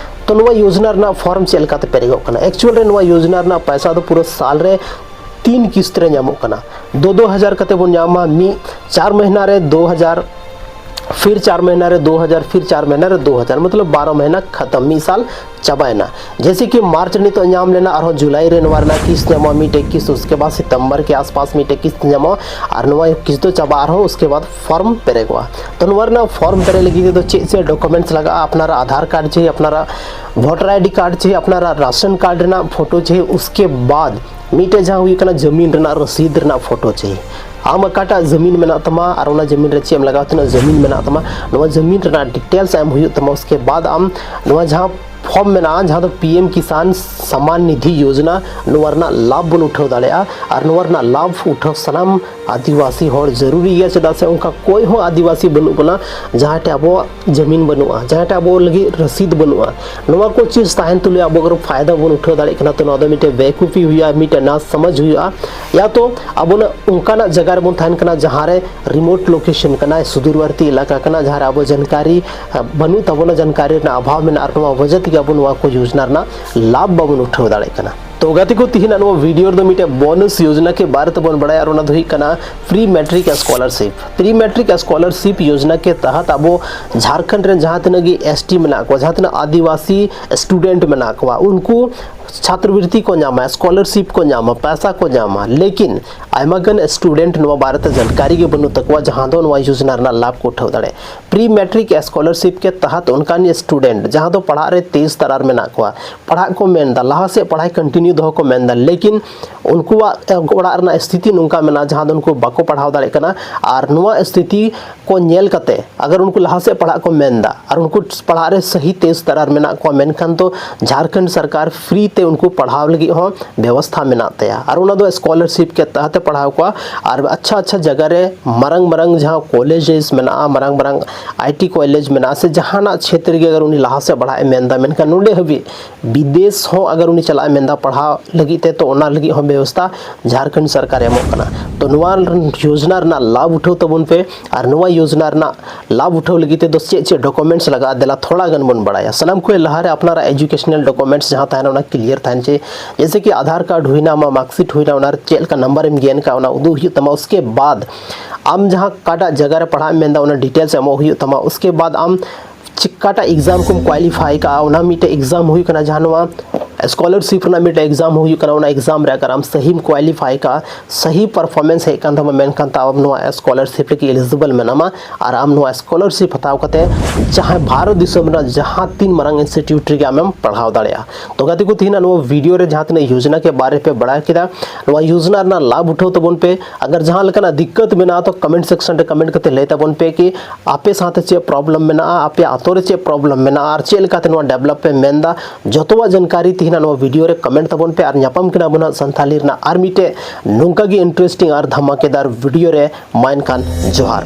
ᱛᱚ ᱱᱚᱣᱟ ᱭᱳᱡᱽᱱᱟ ᱨᱮᱱᱟᱜ ᱯᱷᱚᱨᱢ ᱪᱮᱫ ᱞᱮᱠᱟᱛᱮ ᱯᱮᱨᱮᱡᱚᱜ ᱠᱟᱱᱟ? ᱮᱠᱪᱩᱭᱟᱞ ᱨᱮ ᱱᱚᱣᱟ ᱭᱳᱡᱽᱱᱟ ᱨᱮᱱᱟᱜ ᱯᱚᱭᱥᱟ ᱫᱚ ᱯᱩᱨᱟᱹ ᱥᱟᱞ ᱨᱮ ᱛᱤᱱ ᱠᱤᱥᱛ ᱨᱮ ᱧᱟᱢᱚᱜ ᱠᱟᱱᱟ᱾ ᱫᱚ ᱫᱚ ᱦᱟᱡᱟᱨ ᱠᱟᱛᱮ ᱵᱚᱱ ᱧᱟᱢᱟ, ᱢᱤᱫ ᱪᱟᱨ ᱢᱟᱹᱦᱱᱟᱹ ᱨᱮ ᱫᱩ ᱦᱟᱡᱟᱨ, ᱯᱷᱤᱨ ᱪᱟᱨ ᱢᱟᱹᱦᱱᱟᱹ ᱨᱮ ᱫᱩ ᱦᱟᱡᱟᱨ, ᱯᱷᱤᱨ ᱪᱟᱨ ᱢᱟᱹᱦᱱᱟᱹ ᱨᱮ ᱫᱩ ᱦᱟᱡᱟᱨ, ᱢᱚᱛᱞᱚᱵ ᱵᱟᱨᱚ ᱢᱟᱹᱦᱱᱟᱹ ᱠᱷᱟᱛᱟᱢ, ᱢᱤᱫ ᱥᱟᱞ ᱪᱟᱵᱟᱭᱮᱱᱟ᱾ ᱡᱮᱭᱥᱮ ᱠᱤ ᱢᱟᱨᱪ ᱱᱤᱛᱚᱜ ᱧᱟᱢ ᱞᱮᱱᱟ, ᱟᱨᱦᱚᱸ ᱡᱩᱞᱟᱭ ᱨᱮ ᱱᱚᱣᱟ ᱨᱮᱱᱟᱜ ᱠᱤᱥᱛ ᱧᱟᱢᱚᱜᱼᱟ, ᱢᱤᱫᱴᱮᱡ ᱠᱤᱥᱛ, ᱩᱥᱠᱮ ᱵᱟᱫ ᱥᱤᱛᱚᱢᱵᱚᱨ ᱠᱮ ᱟᱥᱯᱟᱥ ᱢᱤᱫᱴᱮᱡ ᱠᱤᱥᱛ ᱧᱟᱢᱚᱜᱼᱟ, ᱟᱨ ᱱᱚᱣᱟ ᱠᱤᱥᱛ ᱫᱚ ᱪᱟᱵᱟᱜᱼᱟ, ᱟᱨᱦᱚᱸ ᱩᱥᱠᱮ ᱵᱟᱫ ᱯᱷᱚᱨᱢ ᱯᱮᱨᱮᱡᱚᱜᱼᱟ᱾ ᱛᱚ ᱱᱚᱣᱟ ᱨᱮᱱᱟᱜ ᱯᱷᱚᱨᱢ ᱯᱮᱨᱮᱡ ᱞᱟᱹᱜᱤᱫ ᱛᱮᱫᱚ ᱪᱮᱫ ᱪᱮᱫ ᱰᱚᱠᱩᱢᱮᱱᱴᱥ ᱞᱟᱜᱟᱜᱼᱟ? ᱟᱯᱱᱟᱨᱟᱜ ᱟᱫᱷᱟᱨ ᱠᱟᱨᱰ ᱪᱟᱹᱦᱤ, ᱟᱯᱱᱟᱨᱟᱜ ᱵᱷᱳᱴᱟᱨ ᱟᱭᱰᱤ ᱠᱟᱨᱰ ᱪᱟᱹᱦᱤ, ᱟᱯᱱᱟᱨᱟᱜ ᱨᱟᱥᱚᱱ ᱠᱟᱨᱰ ᱨᱮᱱᱟᱜ ᱯᱷᱳᱴᱳ ᱪᱟᱹᱦᱤ, ᱩᱥᱠᱮ ᱵᱟᱫ ᱢᱤᱫᱴᱮᱡ ᱡᱟᱦᱟᱸ ᱦᱩᱭᱩᱜ ᱠᱟᱱᱟ ᱡᱟᱢᱤᱱ ᱨᱮᱱᱟᱜ ᱨᱚᱥᱤᱫ ᱨᱮᱱᱟᱜ ᱯᱷᱳᱴᱳ ᱪᱟᱹᱦᱤ᱾ ᱟᱢ ᱚᱠᱟᱴᱟᱜ ᱡᱟᱢᱤᱱ ᱢᱮᱱᱟᱜ ᱛᱟᱢᱟ ᱟᱨ ᱚᱱᱟ ᱡᱟᱢᱤᱱ ᱨᱮ ᱪᱮᱫ ᱮᱢ ᱞᱟᱜᱟᱣ, ᱛᱤᱱᱟᱹᱜ ᱡᱟᱢᱤᱱ ᱢᱮᱱᱟᱜ ᱛᱟᱢᱟ, ᱱᱚᱣᱟ ᱡᱟᱢᱤᱱ ᱨᱮᱱᱟᱜ ᱰᱤᱴᱮᱞᱥ ᱮᱢ ᱦᱩᱭᱩᱜ ᱛᱟᱢᱟ᱾ ᱩᱥᱠᱮ ᱵᱟᱫ ᱟᱢ ᱱᱚᱣᱟ ᱡᱟᱦᱟᱸ ᱯᱷᱚᱨᱢ ᱢᱮᱱᱟᱜᱼᱟ, ᱡᱟᱦᱟᱸ ᱫᱚ ᱯᱤ ᱮᱢ ᱠᱤᱥᱟᱱ ᱥᱟᱢᱟᱱ ᱱᱤᱫᱷᱤ ᱭᱳᱡᱽᱱᱟ, ᱱᱚᱣᱟ ᱨᱮᱱᱟᱜ ᱞᱟᱵᱷ ᱵᱚᱱ ᱩᱴᱷᱟᱹᱣ ᱫᱟᱲᱮᱭᱟᱜᱼᱟ ᱟᱨ ᱱᱚᱣᱟ ᱨᱮᱱᱟᱜ ᱞᱟᱵᱷ ᱩᱴᱷᱟᱹᱣ ᱥᱟᱱᱟᱢ ᱟᱹᱫᱤᱵᱟᱹᱥᱤ ᱦᱚᱲ ᱡᱟᱹᱨᱩᱨᱤ ᱜᱮᱭᱟ, ᱪᱮᱫᱟᱜ ᱥᱮ ᱚᱱᱠᱟ ᱚᱠᱚᱭ ᱦᱚᱸ ᱟᱹᱫᱤᱵᱟᱹᱥᱤ ᱵᱟᱹᱱᱩᱜ ᱵᱚᱱᱟ ᱡᱟᱦᱟᱸᱭ ᱴᱷᱮᱱ ᱟᱵᱚᱣᱟᱜ ᱡᱟᱢᱤᱱ ᱵᱟᱹᱱᱩᱜᱼᱟ, ᱡᱟᱦᱟᱸᱭ ᱴᱷᱮᱱ ᱟᱵᱚ ᱞᱟᱹᱜᱤᱫ ᱨᱚᱥᱤᱫ ᱵᱟᱹᱱᱩᱜᱼᱟ᱾ ᱱᱚᱣᱟ ᱠᱚ ᱪᱤᱡᱽ ᱛᱟᱦᱮᱱ ᱛᱩᱞᱩᱡ ᱟᱵᱚ ᱟᱜᱟᱨ ᱯᱷᱟᱭᱫᱟ ᱵᱚᱱ ᱩᱴᱷᱟᱹᱣ ᱫᱟᱲᱮᱭᱟᱜ ᱠᱟᱱᱟ, ᱛᱚ ᱱᱚᱣᱟ ᱫᱚ ᱢᱤᱫᱴᱮᱱ ᱵᱮᱣᱠᱩᱯᱷᱤ ᱦᱩᱭᱩᱜᱼᱟ, ᱢᱤᱫᱴᱮᱱ ᱱᱟ ᱥᱚᱢᱟᱡᱽ ᱦᱩᱭᱩᱜᱼᱟ᱾ ᱭᱟ ᱛᱚ ᱟᱵᱚ ᱱᱟ ᱚᱱᱠᱟᱱᱟᱜ ᱡᱟᱭᱜᱟ ᱨᱮᱵᱚᱱ ᱛᱟᱦᱮᱱ ᱠᱟᱱᱟ ᱡᱟᱦᱟᱸ ᱨᱮ ᱨᱤᱢᱳᱴ ᱞᱳᱠᱮᱥᱚᱱ ᱠᱟᱱᱟ, ᱥᱩᱫᱩᱨᱵᱚᱨᱛᱤ ᱮᱞᱟᱠᱟ ᱠᱟᱱᱟ, ᱡᱟᱦᱟᱸ ᱨᱮ ᱟᱵᱚ ᱡᱟᱱᱠᱟᱨᱤ, ᱟ, ᱵᱟᱹᱱᱩᱜ ᱛᱟᱵᱚᱱᱟ, ᱡᱟᱱᱠᱟᱨᱤ ᱨᱮᱱᱟᱜ ᱚᱵᱷᱟᱵᱽ ᱢᱮᱱᱟᱜᱼᱟ, ᱟᱨ ᱱᱚᱣᱟ ᱣᱟᱡᱟ ᱛᱮᱜᱮ ᱟᱵᱚ ᱱᱚᱣᱟ ᱠᱚ ᱭᱳᱡᱽᱱᱟ ᱨᱮᱱᱟᱜ ᱞᱟᱵᱷ ᱵᱟᱵᱚᱱ ᱩᱴᱷᱟᱹᱣ ᱫᱟᱲᱮᱭᱟᱜ ᱠᱟᱱᱟ᱾ ᱛᱚ ᱜᱟᱛᱮ ᱠᱚ, ᱛᱤᱦᱤᱧᱟᱜ ᱱᱚᱣᱟ ᱵᱷᱤᱰᱤᱭᱳ ᱨᱮᱫᱚ ᱢᱤᱫᱴᱮᱡ ᱵᱳᱱᱟᱥ ᱭᱳᱡᱽᱱᱟ ᱠᱮ ᱵᱟᱨᱮ ᱛᱮᱵᱚᱱ ᱵᱟᱲᱟᱭᱟ, ᱟᱨ ᱚᱱᱟ ᱫᱚ ᱦᱩᱭᱩᱜ ᱠᱟᱱᱟ ᱯᱨᱤ ᱢᱮᱴᱨᱤᱠ ᱥᱠᱚᱞᱟᱨᱥᱤᱯ᱾ ᱯᱨᱤ ᱢᱮᱴᱨᱤᱠ ᱥᱠᱚᱞᱟᱨᱥᱤᱯ ᱭᱳᱡᱽᱱᱟ ᱠᱮ ᱛᱟᱦᱟᱛ ᱟᱵᱚ ᱡᱷᱟᱨᱠᱷᱚᱸᱰ ᱨᱮᱱ ᱡᱟᱦᱟᱸ ᱛᱤᱱᱟᱹᱜ ᱜᱮ ᱮᱥ ᱴᱤ ᱢᱮᱱᱟᱜ ᱠᱚᱣᱟ, ᱡᱟᱦᱟᱸ ᱛᱤᱱᱟᱹᱜ ᱟᱹᱫᱤᱵᱟᱹᱥᱤ ᱥᱴᱩᱰᱮᱱᱴ ᱢᱮᱱᱟᱜ ᱠᱚᱣᱟ, ᱩᱱᱠᱩ ᱪᱷᱟᱛᱨᱚᱵᱨᱤᱛᱤ ᱠᱚ ᱧᱟᱢᱟ, ᱥᱠᱚᱞᱟᱨᱥᱤᱯ ᱠᱚ ᱧᱟᱢᱟ, ᱯᱚᱭᱥᱟ ᱠᱚ ᱧᱟᱢᱟ, ᱞᱮᱠᱤᱱ ᱟᱭᱢᱟ ᱜᱟᱱ ᱥᱴᱩᱰᱮᱱᱴ ᱱᱚᱣᱟ ᱵᱟᱨᱮ ᱛᱮ ᱡᱟᱱᱠᱟᱨᱤ ᱜᱮ ᱵᱟᱹᱱᱩᱜ ᱛᱟᱠᱚᱣᱟ, ᱡᱟᱦᱟᱸ ᱫᱚ ᱱᱚᱣᱟ ᱭᱳᱡᱽᱱᱟ ᱨᱮᱱᱟᱜ ᱞᱟᱵᱷ ᱠᱚ ᱩᱴᱷᱟᱹᱣ ᱫᱟᱲᱮᱭᱟᱜᱼᱟ᱾ ᱯᱨᱤ ᱢᱮᱴᱨᱤᱠ ᱥᱠᱚᱞᱟᱨᱥᱤᱯ ᱠᱮ ᱛᱟᱦᱟᱛ ᱚᱱᱠᱟᱱ ᱥᱴᱩᱰᱮᱱᱴ ᱡᱟᱦᱟᱸ ᱫᱚ ᱯᱟᱲᱦᱟᱜ ᱨᱮ ᱛᱮᱡᱽ ᱛᱟᱨᱟᱨ ᱢᱮᱱᱟᱜ ᱠᱚᱣᱟ, ᱯᱟᱲᱦᱟᱜ ᱠᱚ ᱢᱮᱱᱫᱟ, ᱞᱟᱦᱟ ᱥᱮᱫ ᱯᱟᱲᱦᱟᱜ ᱠᱚᱱᱴᱤᱱᱤᱭᱩ ᱫᱚᱦᱚ ᱠᱚ ᱢᱮᱱᱫᱟ, ᱞᱮᱠᱤᱱ ᱩᱱᱠᱩᱣᱟᱜ ᱚᱲᱟᱜ ᱨᱮᱱᱟᱜ ᱥᱛᱷᱤᱛᱤ ᱱᱚᱝᱠᱟ ᱢᱮᱱᱟᱜᱼᱟ, ᱡᱟᱦᱟᱸ ᱫᱚ ᱩᱱᱠᱩ ᱵᱟᱠᱚ ᱯᱟᱲᱦᱟᱣ ᱫᱟᱲᱮᱭᱟᱜ ᱠᱟᱱᱟ᱾ ᱟᱨ ᱱᱚᱣᱟ ᱥᱛᱷᱤᱛᱤ ᱠᱚ ᱧᱮᱞ ᱠᱟᱛᱮ ᱟᱜᱟᱨ ᱩᱱᱠᱩ ᱞᱟᱦᱟ ᱥᱮᱫ ᱯᱟᱲᱦᱟᱜ ᱠᱚ ᱢᱮᱱᱫᱟ ᱟᱨ ᱩᱱᱠᱩ ᱯᱟᱲᱦᱟᱜ ᱨᱮ ᱥᱟᱹᱦᱤ ᱛᱮᱡᱽ ᱛᱟᱨᱟᱨ ᱢᱮᱱᱟᱜ ᱠᱚᱣᱟ, ᱢᱮᱱᱠᱷᱟᱱ ᱫᱚ ᱡᱷᱟᱨᱠᱷᱚᱸᱰ ᱥᱚᱨᱠᱟᱨ ᱯᱷᱨᱤ ᱛᱮ ᱩᱱᱠᱩ ᱯᱟᱲᱦᱟᱣ ᱞᱟᱹᱜᱤᱫ ᱦᱚᱸ ᱵᱮᱵᱚᱥᱛᱷᱟ ᱢᱮᱱᱟᱜ ᱛᱟᱭᱟ, ᱟᱨ ᱚᱱᱟ ᱫᱚ ᱥᱠᱚᱞᱟᱨᱥᱤᱯ ᱠᱮ ᱛᱟᱦᱟᱛ ᱮ ᱯᱟᱲᱦᱟᱣ ᱠᱚᱣᱟ᱾ ᱟᱨ ᱟᱪᱪᱷᱟ ᱟᱪᱪᱷᱟ ᱡᱟᱭᱜᱟ ᱨᱮ ᱢᱟᱨᱟᱝ ᱢᱟᱨᱟᱝ ᱡᱟᱦᱟᱸ ᱠᱚᱞᱮᱡᱽ ᱢᱮᱱᱟᱜᱼᱟ, ᱢᱟᱨᱟᱝ ᱢᱟᱨᱟᱝ ᱟᱭ ᱴᱤ ᱠᱚᱞᱮᱡᱽ ᱢᱮᱱᱟᱜᱼᱟ, ᱥᱮ ᱡᱟᱦᱟᱱᱟᱜ ᱪᱷᱮᱛᱨᱚ ᱜᱮ ᱟᱜᱟᱨ ᱩᱱᱤ ᱞᱟᱦᱟ ᱥᱮᱫ ᱯᱟᱲᱦᱟᱜ ᱮ ᱢᱮᱱᱫᱟ, ᱢᱮᱱᱠᱷᱟᱱ ᱱᱚᱰᱮ ᱦᱟᱹᱵᱤᱡ ᱵᱤᱫᱮᱥ ᱦᱚᱸ ᱟᱜᱟᱨ ᱩᱱᱤ ᱪᱟᱞᱟᱜ ᱮ ᱢᱮᱱᱫᱟ ᱯᱟᱲᱦᱟᱣ ᱞᱟᱹᱜᱤᱫ ᱛᱮ, ᱛᱚ ᱚᱱᱟ ᱞᱟᱹᱜᱤᱫ ᱦᱚᱸ ᱵᱮᱵᱚᱥᱛᱷᱟ ᱡᱷᱟᱨᱠᱷᱚᱸᱰ ᱥᱚᱨᱠᱟᱨᱮ ᱮᱢᱚᱜ ᱠᱟᱱᱟ᱾ ᱛᱚ ᱱᱚᱣᱟ ᱭᱳᱡᱽᱱᱟ ᱨᱮᱱᱟᱜ ᱞᱟᱵᱷ ᱩᱴᱷᱟᱹᱣ ᱛᱟᱵᱚᱱ ᱯᱮ, ᱟᱨ ᱱᱚᱣᱟ ᱭᱳᱡᱽᱱᱟ ᱨᱮᱱᱟᱜ ᱞᱟᱵᱷ ᱩᱴᱷᱟᱹᱣ ᱞᱟᱹᱜᱤᱫ ᱛᱮᱫᱚ ᱪᱮᱫ ᱪᱮᱫ ᱰᱚᱠᱩᱢᱮᱱᱴᱥ ᱞᱟᱜᱟᱜᱼᱟ, ᱫᱮᱞᱟ ᱛᱷᱚᱲᱟ ᱜᱟᱱ ᱵᱚᱱ ᱵᱟᱲᱟᱭᱟ᱾ ᱥᱟᱱᱟᱢ ᱠᱷᱚᱱ ᱞᱟᱦᱟᱨᱮ ᱟᱯᱱᱟᱨᱟᱜ ᱮᱡᱩᱠᱮᱥᱚᱱᱟᱞ ᱰᱚᱠᱩᱢᱮᱱᱴᱥ ᱡᱟᱦᱟᱸ ᱛᱟᱦᱮᱱᱟ, ᱚᱱᱟ ᱠᱞᱤᱭᱟᱨ ᱛᱟᱦᱮᱱ ᱪᱟᱹᱭ᱾ ᱡᱮᱭᱥᱮ ᱠᱤ ᱟᱫᱷᱟᱨ ᱠᱟᱨᱰ ᱦᱩᱭᱱᱟ, ᱟᱢᱟᱜ ᱢᱟᱨᱠᱥᱤᱴ ᱦᱩᱭᱱᱟ, ᱚᱱᱟ ᱨᱮ ᱪᱮᱫ ᱞᱮᱠᱟ ᱱᱟᱢᱵᱟᱨ ᱮᱢ ᱜᱮᱱ ᱠᱟᱜᱼᱟ, ᱚᱱᱟ ᱩᱫᱩᱜ ᱦᱩᱭᱩᱜ ᱛᱟᱢᱟ᱾ ᱩᱥᱠᱮ ᱵᱟᱫ ᱟᱢ ᱡᱟᱦᱟᱸ ᱚᱠᱟᱴᱟᱜ ᱡᱟᱭᱜᱟ ᱨᱮ ᱯᱟᱲᱦᱟᱜ ᱮᱢ ᱢᱮᱱᱫᱟ, ᱚᱱᱟ ᱰᱤᱴᱮᱞᱥ ᱮᱢᱚᱜ ᱦᱩᱭᱩᱜ ᱛᱟᱢᱟ᱾ ᱩᱥᱠᱮ ᱵᱟᱫ ᱟᱢ ᱪᱤᱠᱟᱴᱟᱜ ᱮᱠᱡᱟᱢ ᱠᱚᱢ ᱠᱳᱣᱟᱞᱤᱯᱷᱟᱭ ᱠᱟᱜᱼᱟ, ᱚᱱᱟ ᱢᱤᱫᱴᱮᱡ ᱮᱠᱡᱟᱢ ᱦᱩᱭᱩᱜ ᱠᱟᱱᱟ, ᱡᱟᱦᱟᱸ ᱱᱚᱣᱟ ᱥᱠᱚᱞᱟᱨᱥᱤᱯ ᱨᱮᱱᱟᱜ ᱢᱤᱫᱴᱮᱡ ᱮᱠᱡᱟᱢ ᱦᱩᱭᱩᱜ ᱠᱟᱱᱟ᱾ ᱚᱱᱟ ᱮᱠᱡᱟᱢ ᱨᱮ ᱟᱜᱟᱨ ᱟᱢ ᱥᱟᱹᱦᱤᱢ ᱠᱳᱣᱟᱞᱤᱯᱷᱟᱭ ᱠᱟᱜᱼᱟ, ᱥᱟᱹᱦᱤ ᱯᱟᱨᱯᱷᱚᱨᱢᱮᱱᱥ ᱦᱮᱡ ᱠᱟᱱ ᱛᱟᱢᱟ, ᱢᱮᱱᱠᱷᱟᱱ ᱛᱟᱣ ᱟᱢ ᱱᱚᱣᱟ ᱥᱠᱚᱞᱟᱨᱥᱤᱯ ᱞᱟᱹᱜᱤᱫ ᱮᱞᱤᱡᱤᱵᱚᱞ ᱢᱮᱱᱟᱢᱟ᱾ ᱟᱨ ᱟᱢ ᱱᱚᱣᱟ ᱥᱠᱚᱞᱟᱨᱥᱤᱯ ᱦᱟᱛᱟᱣ ᱠᱟᱛᱮ ᱡᱟᱦᱟᱸᱭ ᱵᱷᱟᱨᱚᱛ ᱫᱤᱥᱚᱢ ᱨᱮᱱᱟᱜ ᱡᱟᱦᱟᱸ ᱛᱤᱱ ᱢᱟᱨᱟᱝ ᱤᱱᱥᱴᱤᱴᱤᱭᱩᱴ ᱨᱮᱜᱮ ᱟᱢᱮᱢ ᱯᱟᱲᱦᱟᱣ ᱫᱟᱲᱮᱭᱟᱜᱼᱟ᱾ ᱛᱚ ᱜᱟᱛᱮ ᱠᱚ, ᱛᱤᱦᱤᱧᱟᱜ ᱱᱚᱣᱟ ᱵᱷᱤᱰᱤᱭᱳ ᱨᱮ ᱡᱟᱦᱟᱸ ᱛᱤᱱᱟᱹᱜ ᱭᱳᱡᱽᱱᱟ ᱠᱮ ᱵᱟᱨᱮ ᱯᱮ ᱵᱟᱲᱟᱭ ᱠᱮᱫᱟ, ᱱᱚᱣᱟ ᱭᱳᱡᱽᱱᱟ ᱨᱮᱱᱟᱜ ᱞᱟᱵᱷ ᱩᱴᱷᱟᱹᱣ ᱛᱟᱵᱚᱱ ᱯᱮ᱾ ᱟᱜᱟᱨ ᱡᱟᱦᱟᱸ ᱞᱮᱠᱟᱱᱟᱜ ᱫᱤᱠᱠᱟᱛ ᱢᱮᱱᱟᱜᱼᱟ, ᱛᱚ ᱠᱚᱢᱮᱱᱴ ᱥᱮᱠᱥᱚᱱ ᱨᱮ ᱠᱚᱢᱮᱱᱴ ᱠᱟᱛᱮ ᱞᱟᱹᱭ ᱛᱟᱵᱚᱱ ᱯᱮ ᱠᱤ ᱟᱯᱮ ᱥᱟᱶᱛᱮ ᱪᱮᱫ ᱯᱨᱚᱵᱞᱮᱢ ᱢᱮᱱᱟᱜᱼᱟ, ᱟᱯᱮ ᱟᱛᱳ ᱨᱮ ᱪᱮᱫ ᱯᱨᱚᱵᱞᱮᱢ ᱢᱮᱱᱟᱜᱼᱟ, ᱟᱨ ᱪᱮᱫ ᱞᱮᱠᱟᱛᱮ ᱱᱚᱣᱟ ᱰᱮᱵᱷᱞᱚᱯ ᱯᱮ ᱢᱮᱱᱫᱟ᱾ ᱡᱚᱛᱚᱣᱟᱜ ᱡᱟᱱᱠᱟᱨᱤ ᱛᱤᱦᱤᱧᱟᱜ ᱱᱚᱣᱟ ᱵᱷᱤᱰᱤᱭᱳ ᱨᱮ ᱠᱚᱢᱮᱱᱴ ᱛᱟᱵᱚᱱ ᱯᱮ, ᱟᱨ ᱧᱟᱯᱟᱢ ᱠᱟᱱᱟ ᱵᱚᱱ ᱦᱟᱸᱜ ᱥᱟᱱᱛᱷᱟᱞᱤ ᱨᱮᱱᱟᱜ ᱟᱨ ᱢᱤᱫᱴᱮᱡ ᱱᱚᱝᱠᱟ ᱜᱮ ᱤᱱᱴᱟᱨᱮᱥᱴᱤᱝ ᱟᱨ ᱫᱷᱟᱢᱟᱠᱮᱫᱟᱨ ᱵᱷᱤᱰᱤᱭᱳ ᱨᱮ᱾ ᱢᱟ ᱮᱱᱠᱷᱟᱱ ᱡᱚᱦᱟᱨ᱾